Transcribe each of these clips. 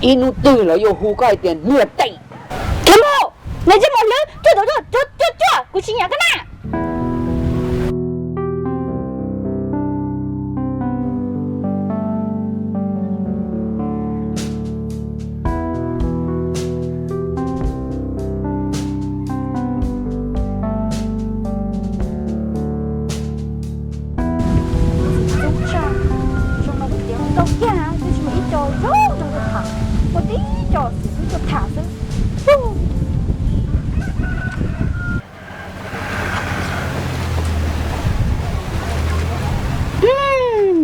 Ib hnub twg lawv yuav hu koj hais tias niag teem. Khiav mus, niag ntsej muag hlwb, cuag cuag cuag, kuv tsis nyiam koj na. Zoo no kuv tias mus tau kiag, twb tsis muaj ib co zoo rau kuv tham, muaj tib co xwb kuv tham xwb.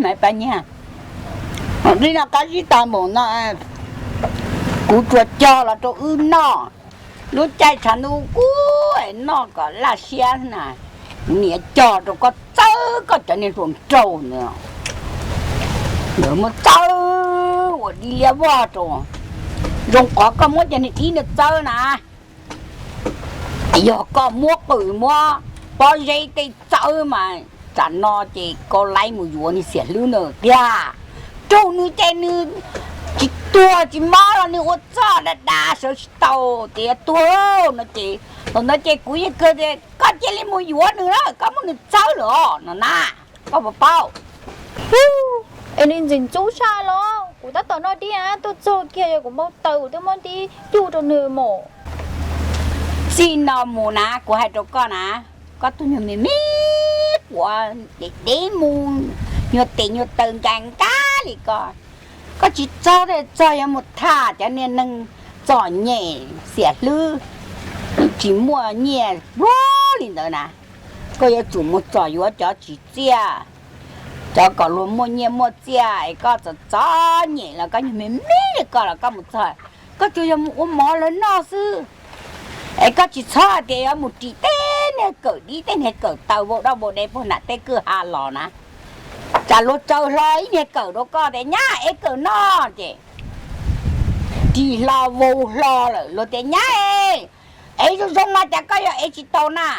Maiv Paj Nyiag, dib no qab zib tag npaum no, kuv tsuas cog los rau wb noj. Lub caij tshav ntuj kub es noj kom laj siab na, kuv niam cog rau koj txawb koj cov niag hluas nraug ntawd, lawv muab txawb ua dib liab vog rau. Zoo qhov koj muab cov niag dib ntawd txawb na. Yog koj muab qws muab pob zeb tej txawb mas tsam no ces koj laib mus yuav niag xiam hlwb ntawd tiag. Raug nws ces nws tsis tuag tsis mob los nws ua txoj da da sawv tsis tau tias tuag no ces, thaum ntawd ces kuv yeej kawg tias koj cia li mus yuav nws lawm, koj muab nws txawb lawm os no na, koj puas paub? Es nws ntxim ntxub tshaj los kuv tab tom noj dib tuaj txog kiag yog kuv npau taws kuv twb muab dib cuj rau nws mus. Txij no mus na kuv hais rau koj na, koj tus niag me me quav dev dev mus, nyuag tes nyuag taw nkag nkag li ko. Koj tsis txog tej txog yuav mus tham cov niag neeg txom nyem xiam hlwb, tsis muaj nyiaj pluag li ntawd na. Koj yuav tsum mus txom yuav cov tsis txiaj, cov kom luag muaj nyiaj muaj txiaj es koj txom txom nyem los koj niag me me li koj los koj mus txog, koj tsuas yog mus ua mov lawv noj xwb. Es koj tsis txhob hais tias yuav mus ris tej niag kawm dib tej niag kawm taw vau doj vau dev puag nram tej kwj ha los na. Tsam luag tsaws hlo ib niag kawm rau koj tias nyab ev kawm noj ces ris hlo vau hlo lawm luag tias nyab ev, ev zoo zoo mas cas koj yuav ev tsis tau na.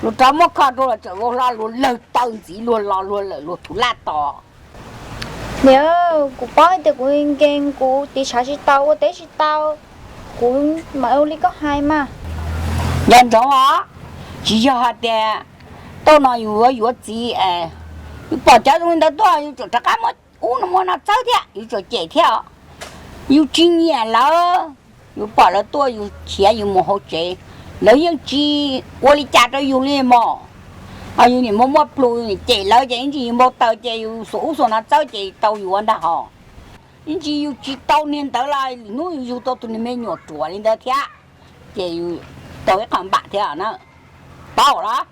Luag rov muab kho rau los tseem vau hlo luag lawg taw ntxiv luag los luag lawm luag thum laj tos. Niam, kuv paub hais tias kuv nkees kuv tiv tshav tsis tau ua teb tsis tau, kuv mam ua li koj hais mas. Nco ntsoov os, tsis yog hais tias tau no yus yuav yuav txiv, yus pom cov zoo li ntawd tuaj yus tseem rov qab muab ub no muab no txawb thiab yus tseem cem thiab os. Yus tsis nyiam lawv, yus pom lawv tuaj yus khiav yus mus hauv tsev, lawv yeej tsis ua li cas rau yus li mog. Ho yus nim muaj muaj plhus yus nim cem lawv ces ib ntsis yus npau taws ces yus xuas ub xuas no txawb ces tau yuav ntag hos. Ib ntsis yus tsis tau niag ntawd los lwm hnub yus yug tau tus niag me nyuam ruam li ntawd thiab, ces yus tau ib qho npam thiab na. Paub los?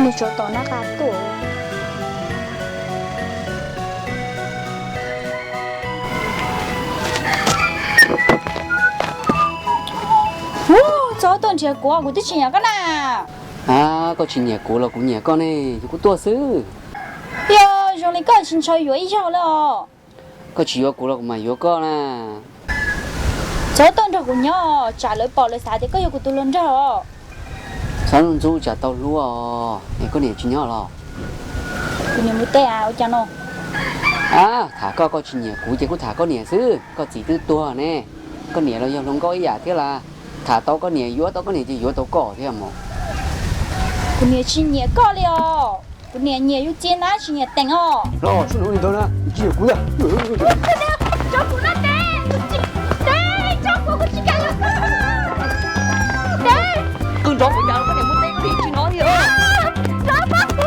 Nws tsov tom nab qa tuaj. Hu, txhob tuaj nrhiav kuv, kuv twb tsis nyiam koj na. Koj tsis nyiam kuv los kuv nyiam koj ne, yog kuv tuaj xwb. Yog zoo li koj tsis ntshaw yuav ib zaug li os. Koj tsis yuav kuv los kuv mam yuav koj na. Txhob tuaj nrog kuv nyob, tsam lawv pom lawv xav tias koj yog kuv tus hluas nraug os. Txhob ntxub tsam tau hlub os. Es koj niam tsis nyob los? Kuv niam mus teb ua cas no? Tham koj, koj tsis nyiam kuv ces kuj tham koj niam xwb, koj txiv twb tuag ne. Koj niam los yog hluas nkauj ib yam thiab las. Tham tau koj niam, yuav tau koj niam ces yuav tau koj thiab mog. Kuv niam tsis nyiam koj li os. Kuv niam nyiam yus txiv ntag, tsis nyiam teem os. Los sub nuv li ntawd na, tsis nyiam kuv. Tso kuv na, teb, teb, tso kuv, kuv tsis kam yuav koj. Teb. Qw nrov ua cas koj niam muab teb koj niam tsis hnov li os. Tso kuv.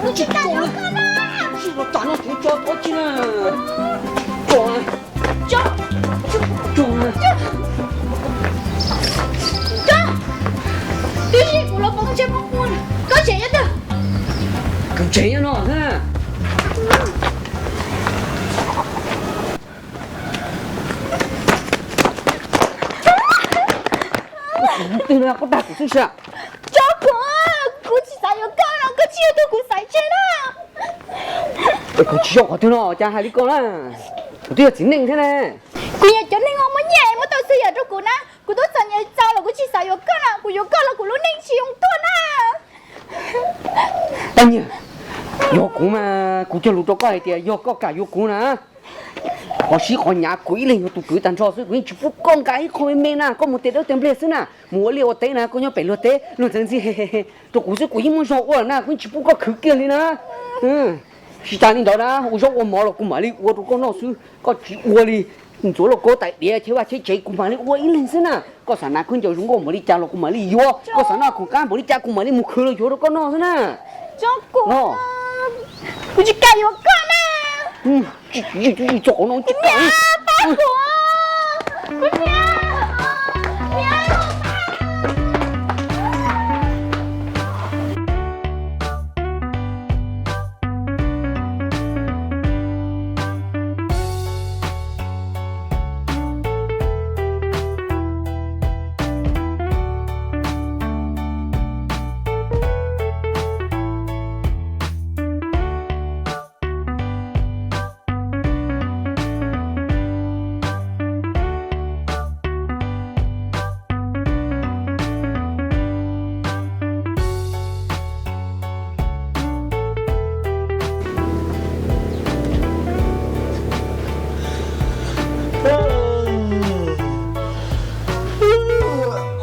Tsis tso, tsis los tas no tsis tso tod tsis na. Tso, tso, tso. Twb yog kuv los poob ntsej muag, koj tseem yuav tawg. Tsev nyob no xwb. Twg no koj dag kuv xwb sas? Tso kuv, kuv tsis xav yuav koj no, koj tsis yog tug kuv xaiv tseg na. Es kuv tsis yog qhov twg no cas hais li ko na? Kuv twb yog txiv neej thiab ne. Kuv yog cov neeg uas muaj nyiaj muaj tau xwb yam rau kuv na. Kuv twb txom nyem txaus los kuv tsis xav yuav koj na, kuv yuav koj los kuv lub neej tsis zoo tuaj na. Paj Nyiag, yog kuv mas kuv cog lus rau koj hais tias yog koj kam yuav kuv na, qhov sib qhov hnyav kuv ib leeg yog tus kwv tag nrho xwb, kuv yeej tsis pub koj nqa ib qho me me na, koj mus tes dawb tes nplej xwb na, mus ua liaj ua teb na, koj nyob pem luag teb luag ntxeev ntxi rau kuv xwb, kuv yeej muaj zog ua na, kuv yeej tsis pub koj khwv kiag li na. Tsis tas li ntawd na, ua zaub ua mov los kuv mam li ua rau koj noj xwb, koj tsis ua li ntxuav lauj kaub tais diav cheb vaj cheb tsev kuv mam li ua ib leeg xwb na. Koj xav hnav khaub ncaws zoo nkauj npaum li cas los kuv mam li yuav, koj xav noj khoom qab npaum li cas kuv mam li mus khwv los yuav rau koj noj xwb na. Tso kuv, kuv tsis kam yuav koj na. Tso qhov no, tsis kam, pab kuv, kuv niam, niam.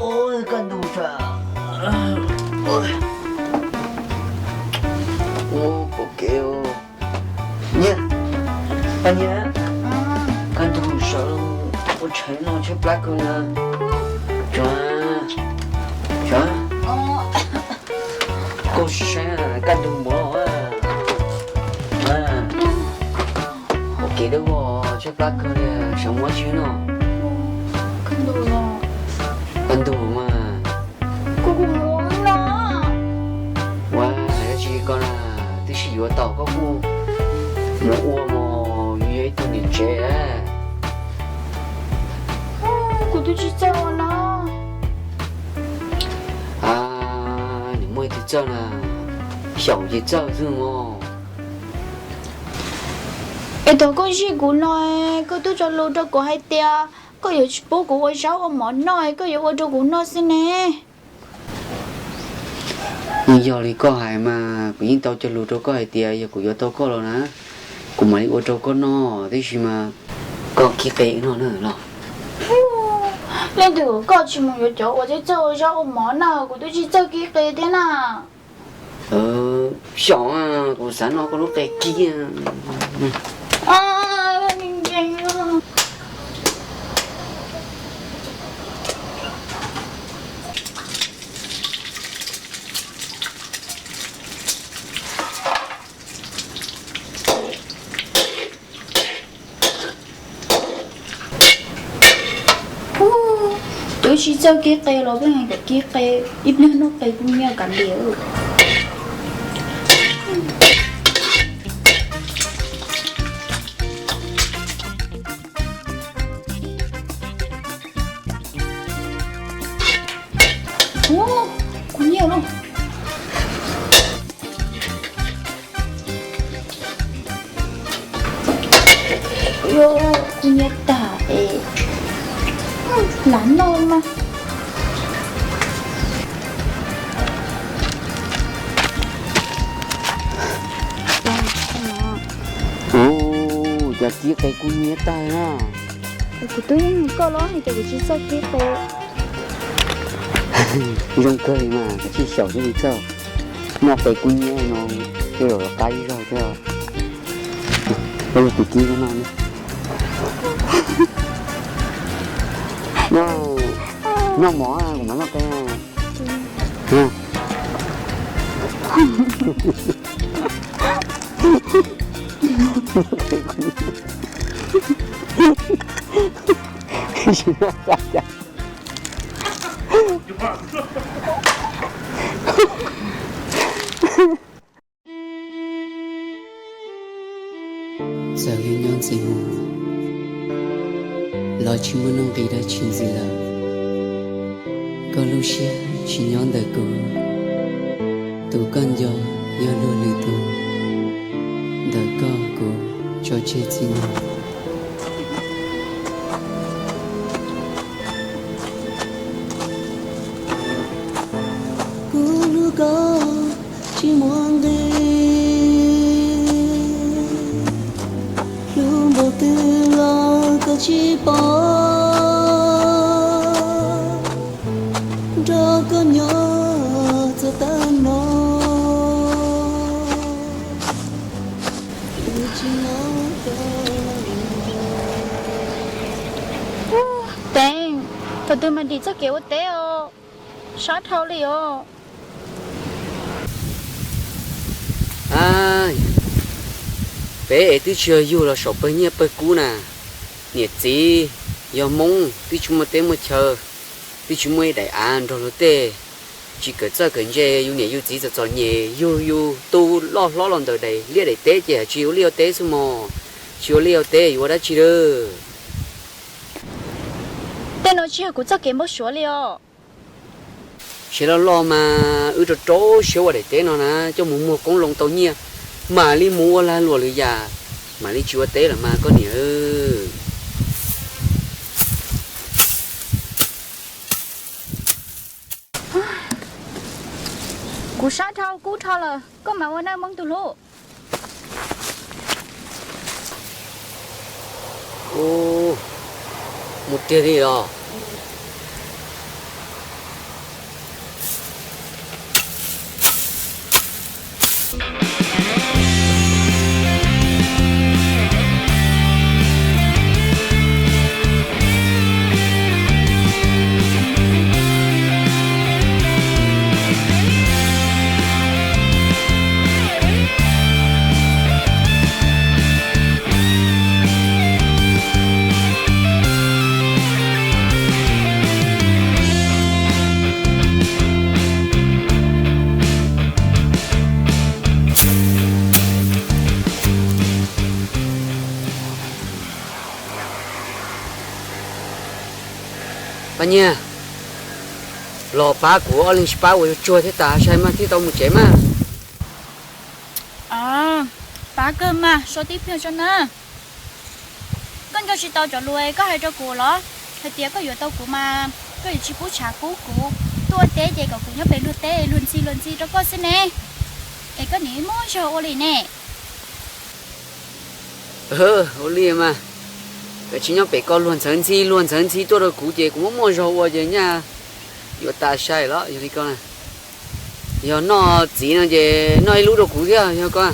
Ua kaj ntug sas. Ua pom kev. Nyiaj, Paj Nyiaj, kaj ntug sawv ua tshais noj tshaib plab kawg na. Tsuav, tsuav, koj saib kaj ntug npaum no. Pom kev dawb vog tshaib plab kawg li, sawv muab tsis noj. Kaj ntug mas. Ua dab tsi koj na, twb sib yuav tau koj kuj mus ua mog, yus yog ib tug niam tsev. Kuv twb tsis txawj ua no. A, nws muaj ib tug txawj na, xyaum ces txawj xwb mog. Es thaum koj zij kuv no, koj twb cog lus rau kuv hais tias koj yuav tsis pub kuv ua zaub ua mov noj, koj yuav ua rau kuv noj xwb ne. Yeej yog li koj hais mas, kuv yeej tau cog lus rau koj hais tias yog kuv yuav tau koj los na, kuv mam li ua rau koj noj, tiam sis mas koj kib qe noj na los. Leej twg koj tsis mus yuav cov uas txawj txawj ua zaub ua mov na, kuv twb tsis txawj kib qe thiab na. Xyaum, kuv xav noj koj lub qe kib. Ub, twb tsis txawj kib qe los peb heev kom kib qe, ib pliag noj qe kuj nyiaj kav liam. Ub, kuv nyiaj lawm. Kuv nyiaj tag es lam noj mas. Ub, cas kib qe kuv nyiaj tag na. Kuv twb yeej hais koj los hais tias kuv tsis txawj kib qe. Zoo kawg li mas, koj tsis xyaum xwb li txawj. Noj qe kuv nyiaj no, tej zaum yuav qab ib zaug thiab. Koj yog tus kib koj noj ne. Noj, noj mov kuv mam noj qe. Tsis noj qab cas. Txawm li nyob ntxiv mus los tsis muaj nuj nqis dab tsi ntxiv lawm. Koj lub siab tsis nyob ntawm kuv, tus koj nco yog luag lwm tus. Ntawm koj kuv tso tseg txij no. Kuv hlub koj tsis muaj nqis, hlub npaum twg los koj tsis pom, nrog koj nyob txog tag no. Ub, Teev, thaum twg mas dim txoj kev ua teb os, sab dhau li os. A, peb es twb tsis yog yug los saum pawg nyiaj pawg kub na. Niam txiv yog Hmoob twb tsis muaj teb muaj chaw, twb tsis muaj ib daim av nrog luag tej, tsis kawm txawj kawm ntse, yus niam yus txiv txom txom nyem yug yus tu loj hlob los ntawm daim liaj daim teb ces tsis ua liaj ua teb xwb mog. Tsis ua liaj ua teb yuav ua dab tsi lawm? Tej no tsis yog kuv txoj kev npau suav li os. Siab loj loj mas wb rau rau siab ua daim teb no na, coj mus muag qoob loo tau nyiaj, mam li mus ua lag luam lwm yam, mam li tsis ua teb lawm mas koj niam. Kuv sab dhau kub dhau lawm, koj mam ua nawb Hmoob tus hlub. Mus tiag li los. Pab Nyiag, los pab kuv ob leeg sib pab ua yuav tsuag thiab tas sai mas thiaj tau mus tsev mas. Pab kawg mas, so tib pliag tso na. Koj nco tsis tau cov lus koj hais rau kuv los? Hais tias koj yuav tau kuv mas koj yuav tsis pub tshav pub kuv, tuaj teb ces kom kuv nyob pem luag teb luag ntxhi luag ntxhi rau koj xwb ne. Es koj nim muaj zog ua li ne. Ua li mas, koj tsis nyob pem koj luag ntxhawv ntxhi luag ntxhawv ntxhi tuaj rau kuv ces kuv muaj muaj zog ua ces nyaj yuav tas sai los yog li ko na. Yog noj txiv no ces noj ib lub rau kuv thiab yog koj.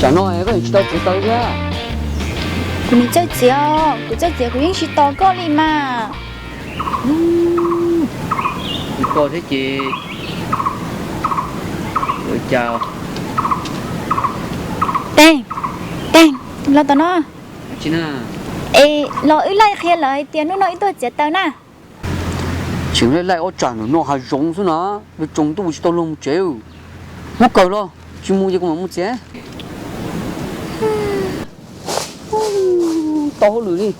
Tsam no koj tsis tau txiav taws thiab? Kuv nim txawj txiav, kuv txawj txiav kuv yeej tsis tos koj li mas. Kuv koj thiab ces ua cas. Teeg, Teeg, los tom no. Es los wb laij qhia lawv hais tias hnub no wb tuaj txiav taws na. Tseem laij laij ob tsam no hav zoov xwb na, yuav tsaus ntuj tsis tau luag mus tsev. Muab kaws los, tsis mus ces kuv mam mus txiav. Tau hauj lwm li.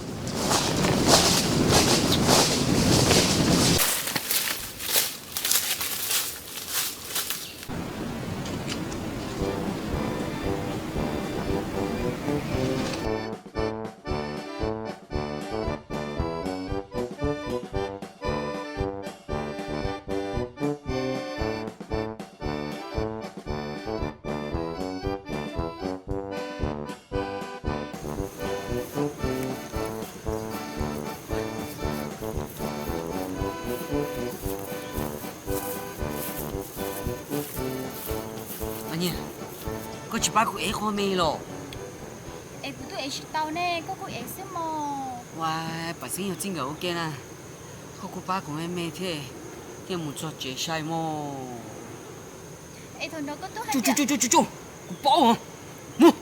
Koj tsis pab kuv ev qho me los? Es kuv twb ev tsis tau ne, koj kuj ev xwb mog. Ua, pam xeeb yog txij nkawm ua ke na, koj kuj pab kuv me me thiab, thiaj mus txog tsev sai mog. Kuv paub os, mus.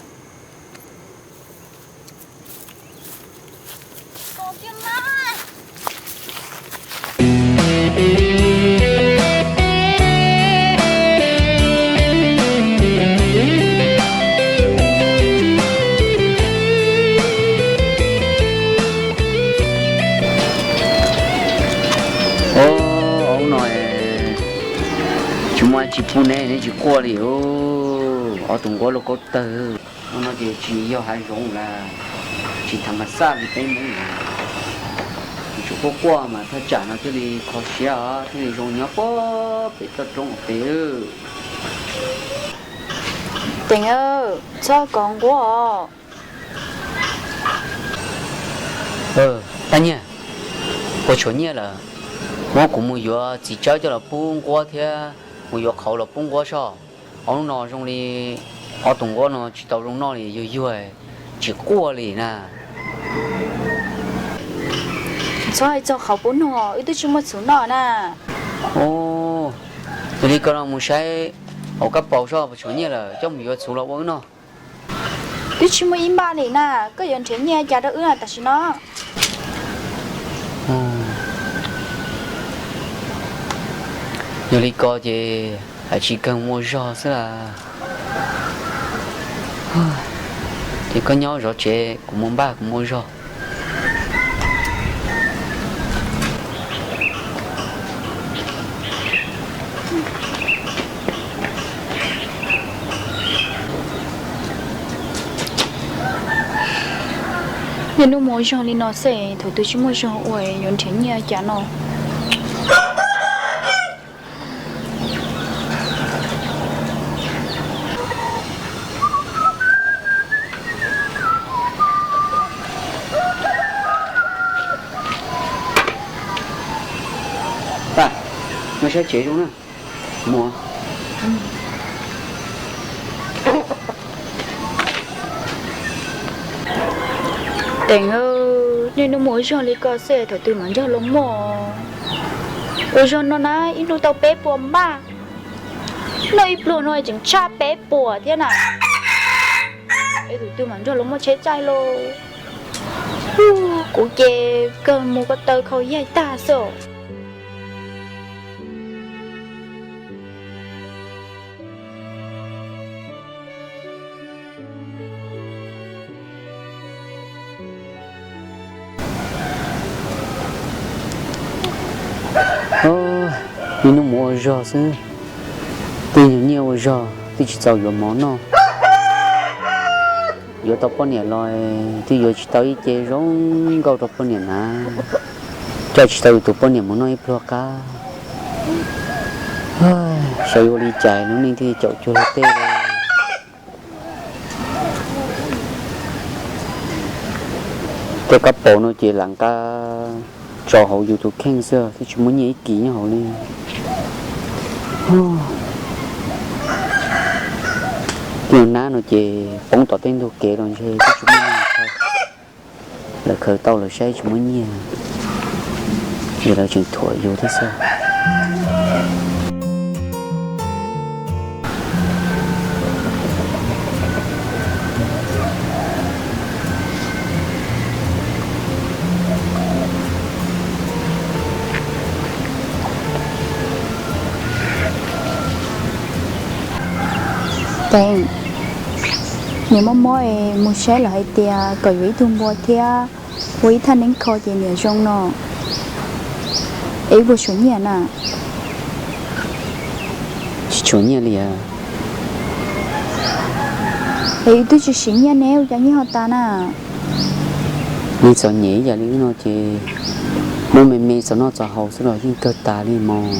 Ub no tsis muaj tsis pub neb, neb tsis quaj li. Ob tug nquab loj kaub tawg. Ub no ces tsis yog hav zoov lawm, tsis tham mas xaj li peb Hmoob lawm. Tsis quaj quaj mas thaj tsam no thiaj li kho siab os, thiaj li zoo nyob puag pem toj roob pem. Teem, txhob kov nquab os. Paj Nyiaj, puas tshuav nyiaj lawm? Muab kuv mus yuav txiv tsawb coj los pub nquab thiab mus yuav qhauv los pub nquab soj. Ob hnub no zoo li ob tug nquab no tsis tau zoo noj li, yuag yuag tsis quaj li na. Txhob hais txog qhauv pub noj, wb twb tsis muaj txhuv noj na. Yog li ko no mus saib hauv kab paus soj puas tshuav nyiaj lawm coj mus yuav txhuv los ua wb noj. Twb tsis muaj ib npaj li na, koj yuav nrhiav nyiaj cas rau wb tam sim no? Yog li ko ces hais tsis kawg mus ua zog xwb las. Ces koj nyob zov tsev, kuv mus npaj kuv mus ua zog. Niaj hnub mus ua zog li no xwb, thaum twg tsis muaj zog ua yuav nrhiav nyiaj cas no. Paj, nyob saib tsev zoo na. Mus. Teem, niaj hnub mus ua zog li ko xwb thaum twg mam nrog luag muaj? Ua zog no na ib hnub tau peb puas npaj, noj ib pluag no tseem tshaj peb puas thiab na. Es thaum twg mam nrog luag muaj tsheb tsaij lauj? Kuv ces kawg mus ko taw khaus yaig tag xwb os. Niaj hnub mus ua zog xwb, twb yog nyiaj ua zog twb tsis txaus yuav mov noj. Yuav tau poj niam los twb yuav tsis tau ib ce zoo nkauj rau poj niam na. Coj tsis tau yus tus poj niam mus noj ib pluag qab. Xyov yuav ua li cas lub neej thiaj caum cuag luag tej. Tej kab paus no ces lam nqa tso hauv yus tus kheej xwb twb tsis muaj nyiaj ib kis nyob hauv li. Tej nab no ces poob tom tej ntug kev los ntshe twb tsis muaj neeg khaws. Lawv khaws tau lawv saib tsis muaj nyiaj, ces lawv tseem thuam yus thiab xwb. Teem, niam mob mob es mus saib lawv hais tias kom yuav ib tug npua thiab ua ib thaj neeb kho ces niam zoo no. Es wb puas tshuav nyiaj na? Tsis tshuav nyiaj li as. Es wb twb tsis siv nyiaj ne, ua cas nyiaj ho tas na? Neeg txom nyem ib yam li wb no ces muab me me txaus noj txaus haus xwb los yeej kawg tas li mog.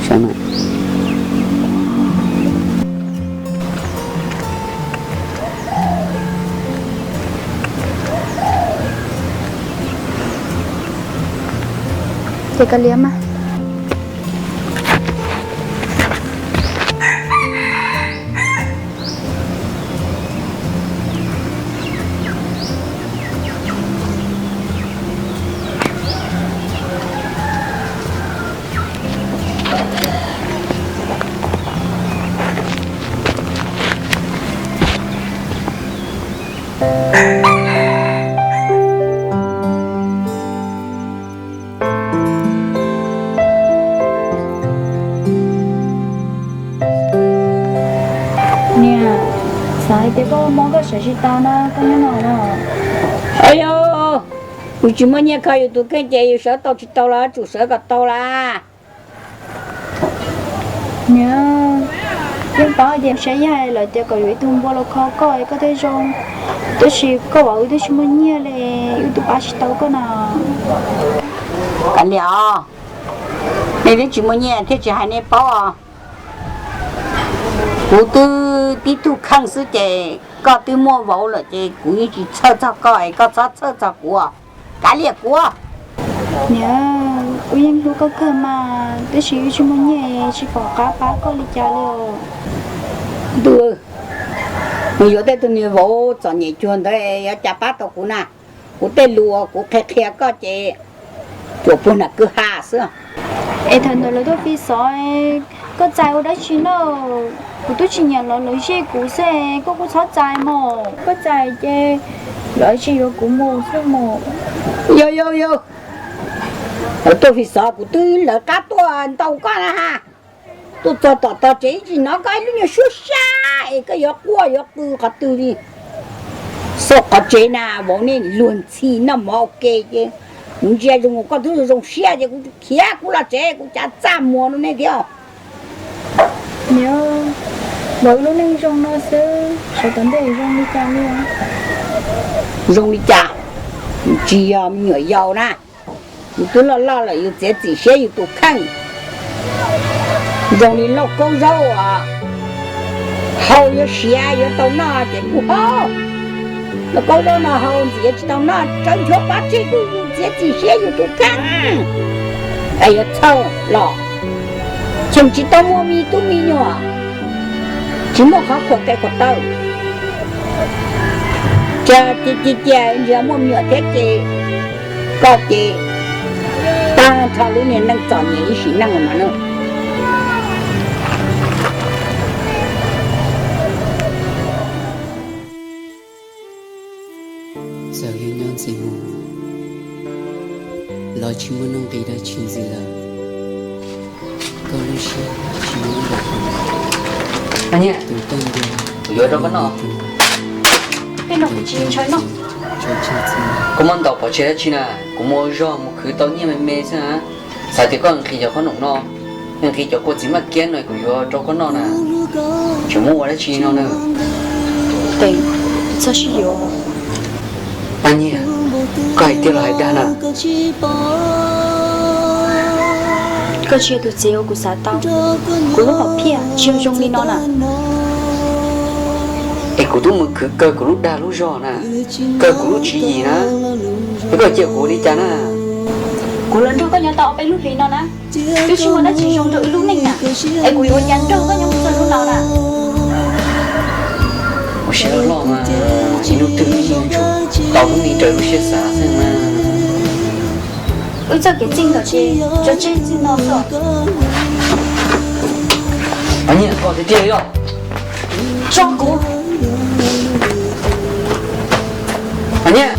Saib mas. Ces kav liam mas. Niam, xav hais tias koj mob koj sawv tsis tau na, koj nyob no los? Yog, yus tsis muaj nyiaj kho yus tus kheej ces yus sawv tau tsis tau los tsum sawv kom tau las. Niam, yeej paub tias saib yog lawv tias kom yuav ib tug npua los kho koj es koj thiaj zoo, tab sis koj vauv wb twb tsis muaj nyiaj li, wb twb pab tsis tau koj na. Kav liam os, nej twb tsis muaj nyiaj thiaj tsis hais nej paub os. Kuv twb tib tug kheej xwb ces koj twb muaj vauv lawm ces kuv yeej tsis txhawj txog koj es koj txhob txhawj txog kuv. Kav liam kuv. Niam, wb yeej hlub koj kawg mas, tab sis wb tsis muaj nyiaj tsis pom qab pab koj li cas li os. Ntuj, mus yuav tej tug niag vauv txom nyem cuag ntawd yuav cas pab tau kuv na. Kuv tej lus uas kuv qhia qhia koj ces cuam puag nram kwj ha xwb. Es thaum ntawd lawv tuaj fi xov, koj txais ua dab tsi na? Kuv twb tsis nyiam lawv, lawv zij kuv xwb, koj kuj txhob txais mog. Koj txais ces lawv tsis yuav kuv mus xwb mog. Yog yog yog, lawv tuaj fi xov kuv twb lawv qab tuaj ntaus koj na ha. Tuaj txog tom tog tsev tsis hnov koj ib lub nyuag suab sab es koj yuav quaj yuav qw qhov twg li. Xauj qhov tsev na, vauv nej luag ntxhi noj mov ua ke ces kuv ntsia zoo koj twb zoo siab ces kuv khiav kuv los tsev, kuv cav txaj muag rau nej thiab. Niam, vauv wb lub neej zoo no xwb, sawv tom ntej zoo li cas li? Zoo li cas? Tsis yog me nyuam yaus na. Yus twb loj loj lawm yus txiav txim siab yus tus kheej. Zoo li lauj kaub zaub uas hau yuav siav yuav tau noj ces kuj hau. Lauj kaub zaub no hau ntxiv yuav tsis tau noj, tsawv nchuav pov tseg kuj yus txiav txim siab yus tus kheej. Es yuav txhawj los cheem tsis tau muaj me tub me nyuam, tsis muaj qhov khuam tes khuam taw. Cia cia cia ntsia muaj me nyuam thiab ces koj ces tag nrho lub niag neej txom nyem ib sim neej mas na. Txawm yus nyob ntxiv mus los tsis muaj nuj nqis dab tsi ntxiv lawm. Koj lub siab tsis nyob ntawm kuv, tus koj ntiag, kuv yuav rau koj noj. Koj muab ntaus pov tseg dab tsi na? Kuv mus ua zog mus khwv tau nyiaj me me xwb na. Xav tias koj nqhis cov qhob noom no, nqhis cov kua txiv maj kiab no kuv yuav rau koj noj na. Tseem muab ua dab tsi no na? Txhob sib yuav. Paj Nyiag, koj hais tiag los hais dag na? Koj tsis yog tus txiv uas kuv xav tau, kuv lub hom phiaj tsis yog zoo li no na. Es kuv twb mus khwv kawg kuv lub dag lub zog na, kawg kuv lub tswv yim na, es koj cia kuv ua li cas na? Kuv los nrog koj nyob tau ob peb lub hlis no na, twb tsis muaj dab tsi zoo rau wb lub neej na, es kuv yuav ua cas nrog koj nyob mus txog hnub laus na? Ua siab loj mas, ib hnub twg yeej yuav tsum tau lub neej raws lub siab xav xwb mas. Wb txoj kev txij nkawm ces tso tseg txij no xwb. Paj Nyiag, koj tiag tiag li los? Tso kuv. Paj Nyiag.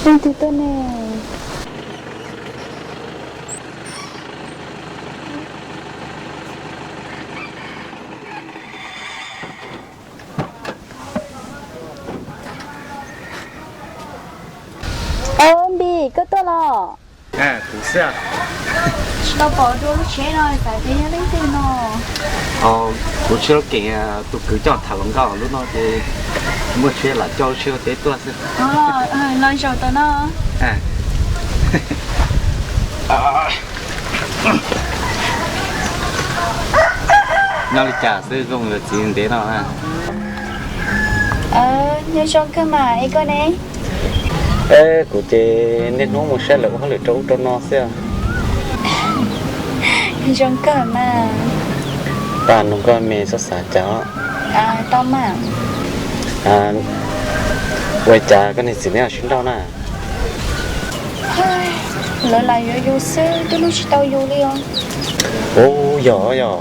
Leej twg tuaj ne? Ov, Npis, koj tuaj los? Kuv xwb. Tsis tau pom dua lub tsheb no, xav tias yog leej twg no. Kuv tsheb lub keem, tus kwv coj tham hluas nkauj lub no ces muaj tsheb lam coj lub tsheb ua teb tuaj xwb. Los zaum tau no. Nyob li cas xwb zoo yuav txiv ntev no? Nyob zoo kawg mas, es koj ne? Kuv ces niaj hnub mus saib lawv ua hauj lwm rau ub rau no xwb. Zoo kawg mas. Paj, nug koj me, txhob xav cas. Tau mas. Ua cas koj niag txiv neb ho sib nrauj na? Lawv lam yuav yus xwb, twb hlub tsis tau yus li os. Ub, yog yog,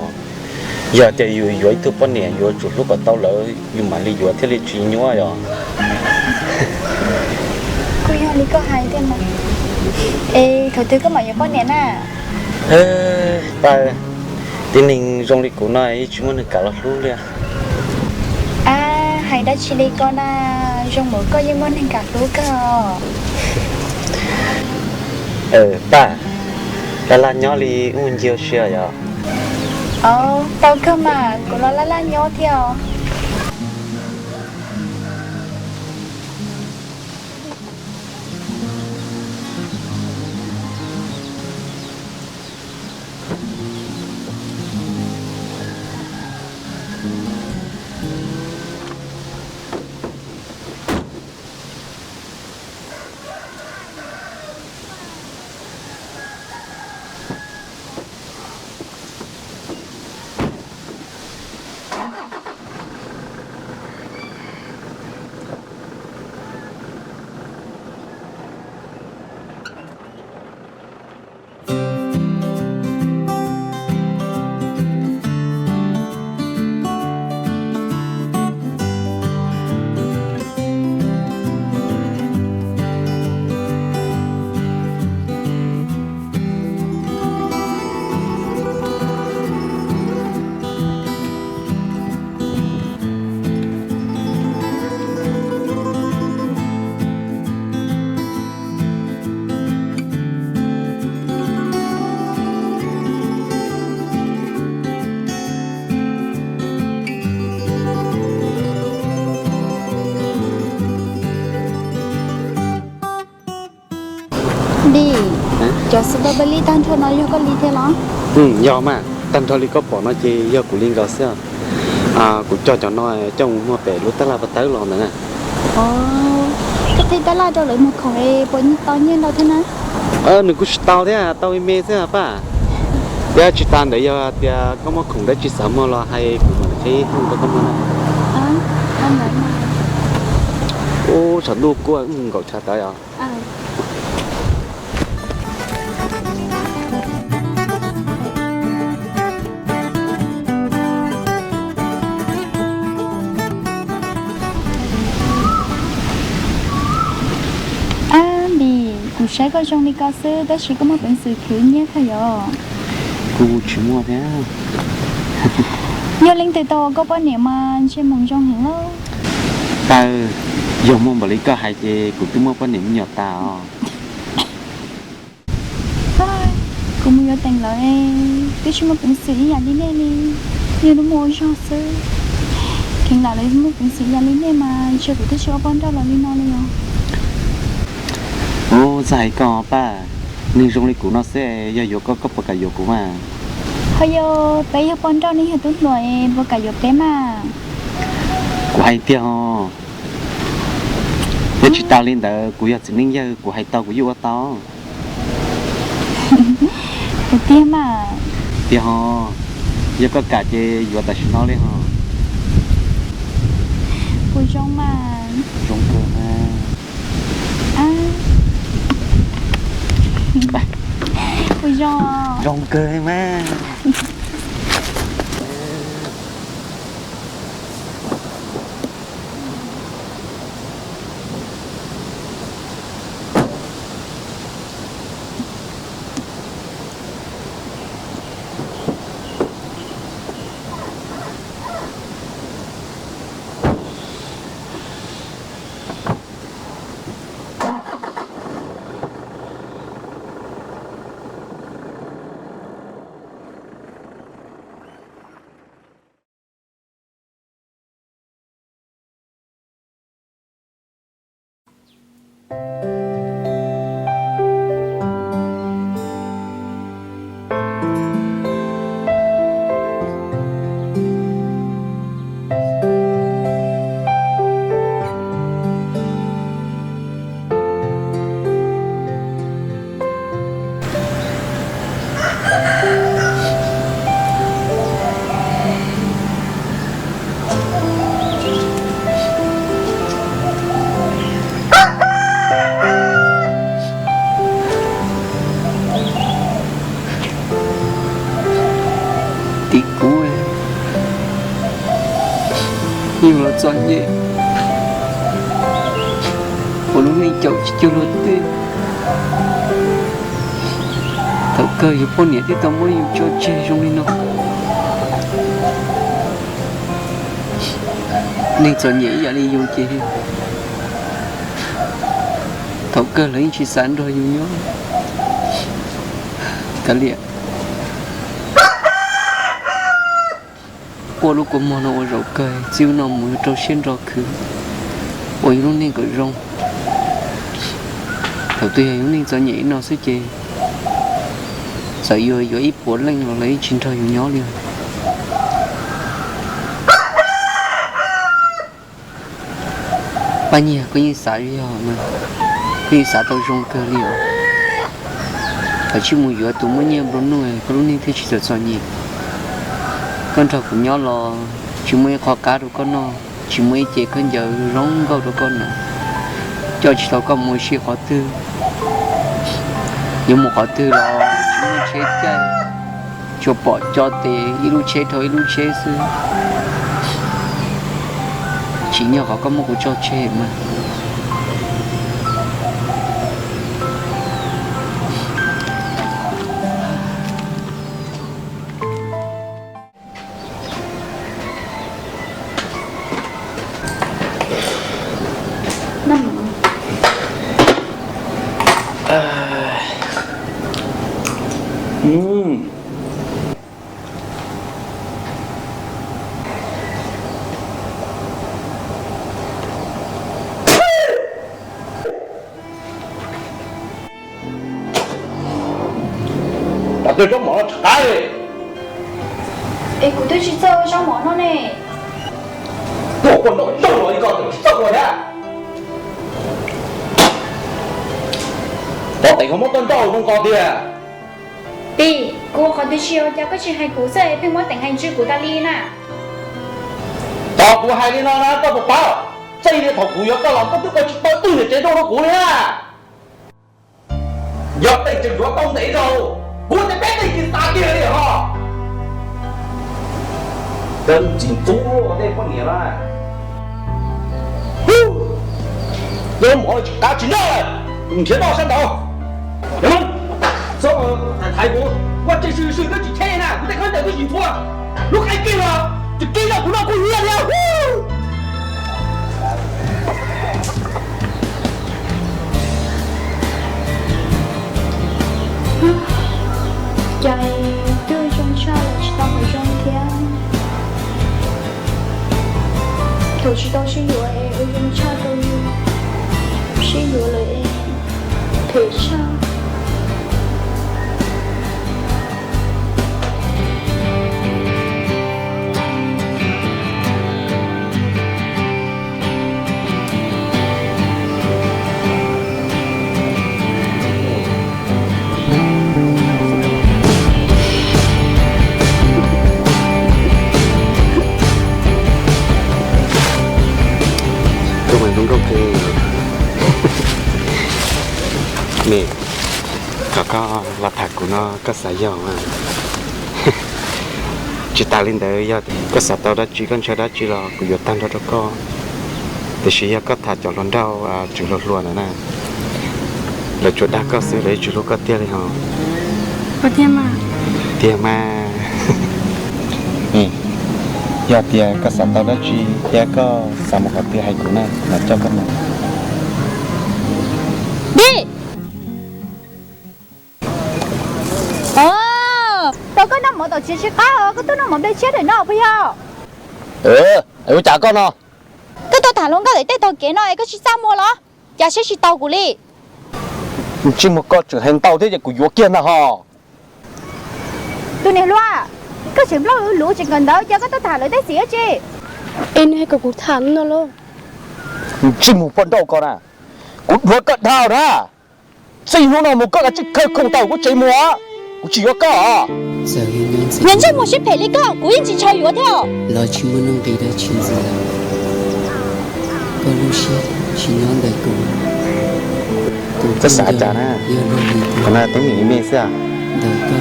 yog tias yus yuav ib tug poj niam yuav tsum hlub kom tau lawv yus mam li yuav thiaj li tsis nyuaj yog. Kuj yog li koj hais thiab mas. Es thaum twg koj mam yuav poj niam na? Paj, tib neeg zoo li kuv no yeej tsis muaj neeg kam los hlub li. Ab, hais dab tsi li koj na, zoo npaum koj yeej muaj neeg kam hlub kawg os. Paj, laj laj nyob li ub ncig ua si yog? Tau kawg mas, kuv los laj laj nyob thiab os. Npis, cov xwb pab pab li tag nrho no yog koj li thiab los? Yog mas, tag nrho li koj pom no ces yog kuv li nkaus xwb. Kuv coj cov no coj mus muag pem lub tab laj pov tawb los ntawd na. Koj qhib tab laj rau lawv mus khoom es puas tau nyiaj ntau thiab na? Nws kuj tsis tau thiab, tau me me xwb Paj. Thiab tsis tas ntawd yog tias koj muaj khoom dab tsi xav muag los hais kuv mam li qhib rau koj muag na. Ub, tshav ntuj kuj nkaum tshav tawv os. Ab Npis, kuv saib koj zoo li ko xwb tab sis koj muaj peev xwm khwv nyiaj kawg yom? Kuv tsis muaj thiab. Yog leej twg tau ua koj poj niam mas ntshe mus zoo heev lauj. Taw, yog muaj npaum li koj hais ces kuv twb muaj poj niam me nyuam tas os. Kuv mus yuav teem lawv twb tsis muaj peev xwm ib yam li nej li, yog lub muaj ua zog xwb. Kheev lam lawv muaj peev xwm ib yam li nej mas ntshe kuv twb tsis ua poj nrauj los li no li os. Ub, txhob hais koj Paj, neeg zoo li kuv no xwb yog yuav koj koj puas kam yuav kuv mas? Ho yog peb yog poj nrauj nej yog tub hluas puas kam yuav peb mas? Kuv hais tiag os. Yog tsis tas li ntawd kuv yog txiv neej yawg kuv hais tau kuv yeej ua tau. Tiag mas. Tiag ho, yog koj kam ces yuav tam sim no li ho. Puas zoo mas? Zoo kawg mas. Puas zoo? Zoo kawg mas. Tim kuv yeej los txom nyem, ua lub neej caum tsis cuag luag tej. Thaum kawg yus poj niam twb tau muab yus tso tseg zoo li no. Neeg txom nyem ib yam li yus ces thaum kawg lawv yeej tsis xav nrog yus nyob. Kav liam, quaj lub kua muag no ua zaum kawg, txij hnub no mus yuav rau siab nrog khwv ua yus lub neej kom zoo. Thaum twg yog yus lub neej txom nyem li no xwb ces txawm yuav yuav ib puas leej los lawv yeej tsis nrog yus nyob li. Paj Nyiag, koj yeej xav yog mas, koj yeej xav tau zoo kawg li os. Koj cia li mus yuav tus muaj nyiaj nplua nuj, koj lub neej thiaj tsis txom txom nyem. Koj nrog kuv nyob los tsis muaj ib qho qab rau koj noj, tsis muaj ib ce khaub ncaws zoo nkauj rau koj hnav, coj tsis tau koj mus ua si qhov twg. Yuav mus qhov twg los tsis muaj tsheb caij, tsuas pom co tes ib lub tsheb dhau ib lub tsheb xwb. Tsim nyog qhov koj muab kuv tso tseg mas. Pab, twb zaub mov no tsis qab li. Es kuv twb tsis txawj ua zaub mov no ne. Koj quaj nrauj nrauj los li koj tsis txawj ua thiab. Tos tes koj muab koj nrauj zoo nkaus tiag. Pib, kuv ua qhov twg tsis yog, cas koj tsis hais kuv xwb pheej muab teem hais ntswg kuv tas li na. Tos kuv hais li no na koj puas paub, txij li thaum kuv yuav koj los koj twb ua tsis tau ib tug niam tsev zoo rau kuv li na. Yog tej tseem yuav tau ntev zaus, kuv tej peb tej tsis xav kiag li ho. Koj tsis ntxub luaj tej poj niam na. Zaub mov tsis qab tsis noj lawm, nrhiav noj sab nraud. Txhob thaiv kuv, ua tseem swm swm twb tsis cheb na, kuv tej khaub ncaws twb tsis ntxhua, lub qaib kiag los tsis kib rau kuv noj kuj nyiaj li. Cas twb zoo tshaj los tsis tau qhov zoo thiab. Thaum tsis tau sib yuav es ua zoo tshaj rau yus, sib yuav lawm es phem tshaj. Nkauj Kws, me, kom koj los tham kuv no koj xav yog mas. Tsis tas li ntawd, yog koj xav tau dab tsi koj ntshaw dab tsi los kuv yuav tag nrho rau koj. Tiam sis yog koj tham cov hluas nraug tseem hluas hluas ntawd na, lawv tsuas dag koj xwb, lawv yeej tsis hlub koj tiag li hos. Tiag mas. Yog tias koj xav tau dab tsi thiab koj xav mus qhov twg hais kuv na, mam coj koj mus. Dib! Tau koj noj mov tom tsev tsis qab os, koj tuaj noj mov nplej tshiab ntawm no puas yog? Ua cas koj no? Koj tuaj tham hluas nkauj ntawm tej tog kev no es koj tsis txaj muag los? Cas saib tsis taus kuv li? Ntsej muag koj tseem hais ntau thiab ces kuv yuav kiag ntag hos. Tus niam hluas, koj tseem nplauj luv tseem kawm ntawv, cas koj tuaj tham lawv tej txiv dab tsi? Es nws hais kom kuv tham no los? Ntsej muag poj nrauj ko na, kuv dhuav koj dhau na. Txij hnub no mus koj kav tsij khaws khoom tawm kuv tsev mus, kuv tsis yuav koj. Niag ntsej muag siab phem li koj, kuv yeej tsis ntshaw yuav thiab. Los tsis muaj nuj nqis dab tsi ntxiv lawm. Koj lub siab tsis nyob ntawm kuv. Koj xav cas na? Qhov no teeb meem me xwb,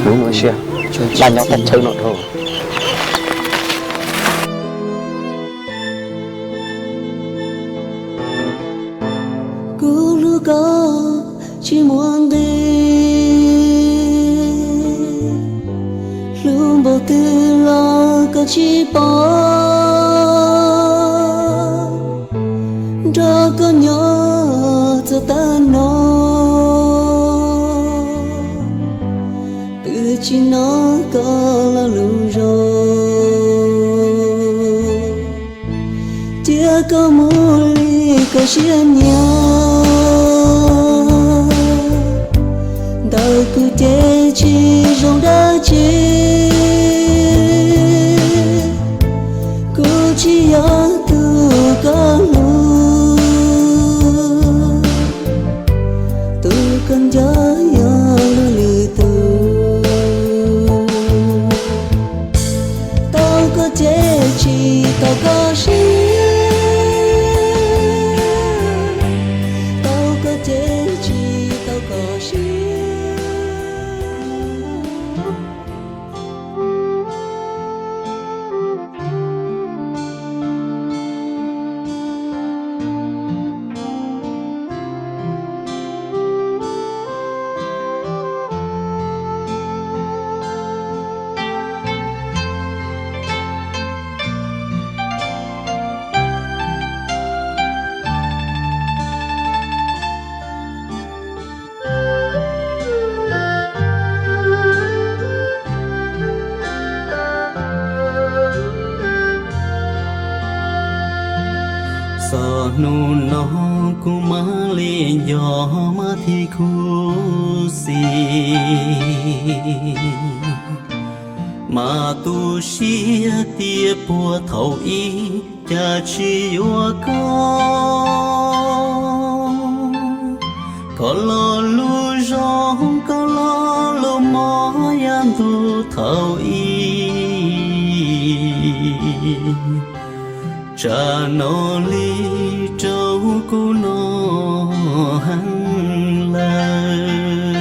kuv ua siab laj nyob tag chaw no dhau. Kuv hlub koj tsis muaj nqis, hlub npaum twg los koj tsis pom, nrog koj nyob txog tag no, twb tsis hnov koj lo lus zoo. Cia koj mus li koj siab nyiam, ntawm kuv ces tsis zoo dab tsi. Kuv tsis yog tus koj hlub, tus koj nco yog luag lwm tus. Tau koj ces tsis tau koj siab, tau koj ces tsis tau koj siab. Txog hnub no kuv mam li nco mas thiaj khuv xim, mas tu siab tias puag thaum ub cas tsis yuav koj. Koj lo lus zoo, koj lo lus mob yav ntuj thaum ub, tsam no li rau kuv no heev lawm.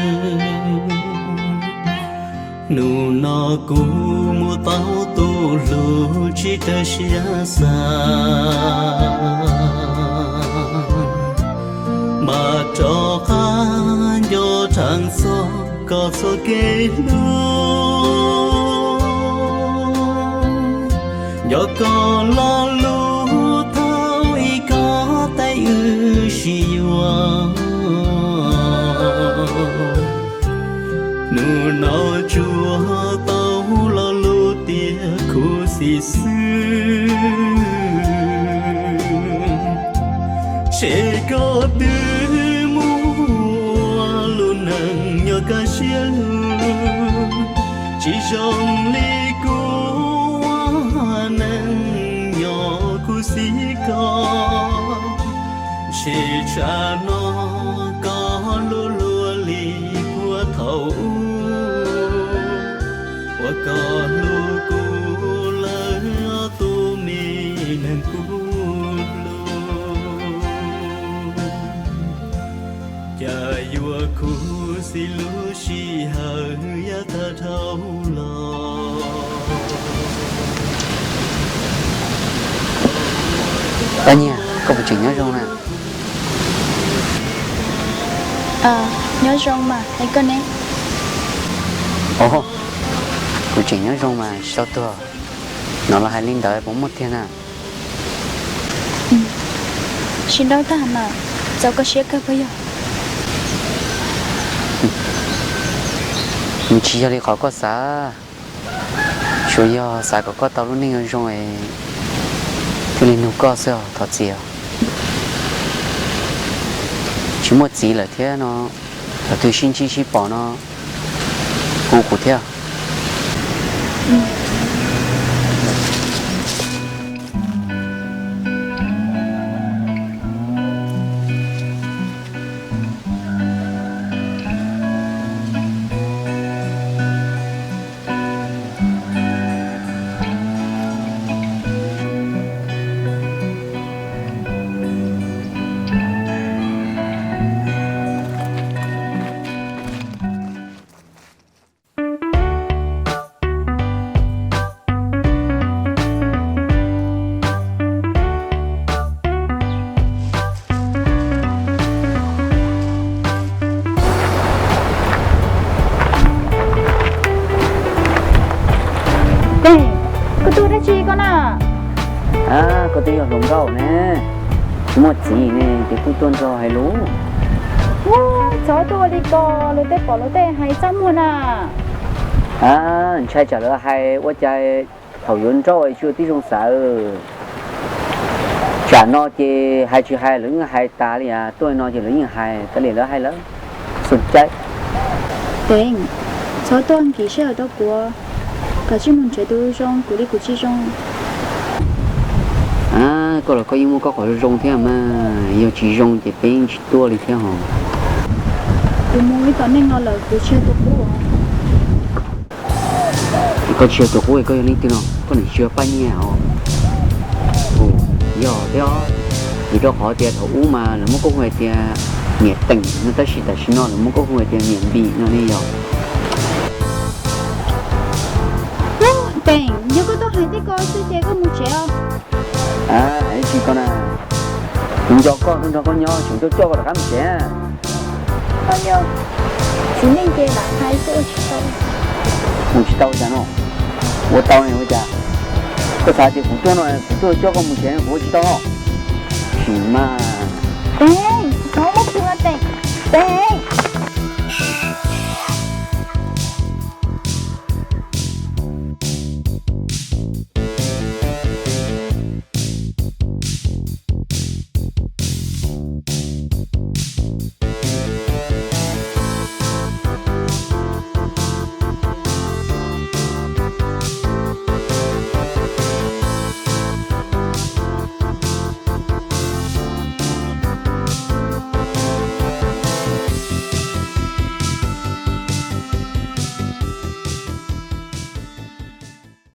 Hnub no kuv mus tau tus hlub tsis raws siab xav, mas rov qab nco rheev txog koj txoj kev hlub. Nco koj lo lus thaum ub, koj teb wb sib yuav. Hnub no tsuas tau lo lus tias khuv xim xwb. Ntshe koj twb muaj lub neej nyob kaj siab lug, tsis zoo li kuv ua neej nyob khuv xim koj. Ntshe tsam no koj luag luag li puag thaum ub, uas koj hlub kuv lawm, tus me neeg kuv hlub. Kuv xib lub sij hawm yav tag dhau los. Paj Nyiag, koj puas tseem nyob zoo na? Nyob zoo mas, es koj ne? Ov, kuv tseem nyob zoo mas tsis tau tuag. Hnov los hais li ntawd puas muaj tiag na? Tsis tau tag mas, txaus koj siab kawg puas yog? Nws tsis yog li qhov koj xav, tsuas yog xav kom koj tau lub neej zoo zoo es thiaj li nug koj xwb os, thov txim os. Tsis muaj txiv lawm thiab no, thaum twg sib ntsib sib pom no hu kuv thiab. Koj tuaj dab tsi koj na? Koj twb yog hluas nkauj ne, tsis muaj txiv ne ces kuj tuaj nrog hais lus. Txhob tuaj li ko, luag tej pom luag tej hais txaj muag na. Ntshai tsam lawv hais ua cas thaum yuav nrauj tsis ua tib zoo xav. Tsam no ces hais tsis hais lawv yeej hais tas li as, tuaj no ces lawv yeej hais tas li, lawv hais lawv xu caib. Teev, txhob tuaj nkim sij hawm rau kuv, kav tsij mus nrhiav tus zoo, kuv li kuv tsis zoo. Koj los koj yeej muaj koj qhov zoo zoo thiab mas, yog tsis zoo ces peb yeej tsis tuaj li thiab hos. Kuv mus ib tom neej no lawm kuv tsis yog tus qub. Koj tsis yog tus qub, koj yog leej twg no? Koj niam tsis yog Paj Nyiag os? Yog thiab os, vim rau qhov tias thaum ub mas lawv muab koj hu hais tias niam Teem no, tab sis tam sim no lawv muab koj hu hais tias niam Npis no ne yog. Teev, yog koj tuaj hais tej ko xwb ces koj mus tsev os. Hais tsis ko na, kuv nco koj tuaj nrog koj nyob, tseem tuaj coj koj rov qab mus tsev. Koj yog txiv neej ces lam hais xwb ua tsis tau. Ua tsis tau cas no? Ua tau ne ua cas? Koj xav tias kuv tuaj no kuv tuaj coj koj mus tsev kuv ua tsis tau los? Sim mas. Teev,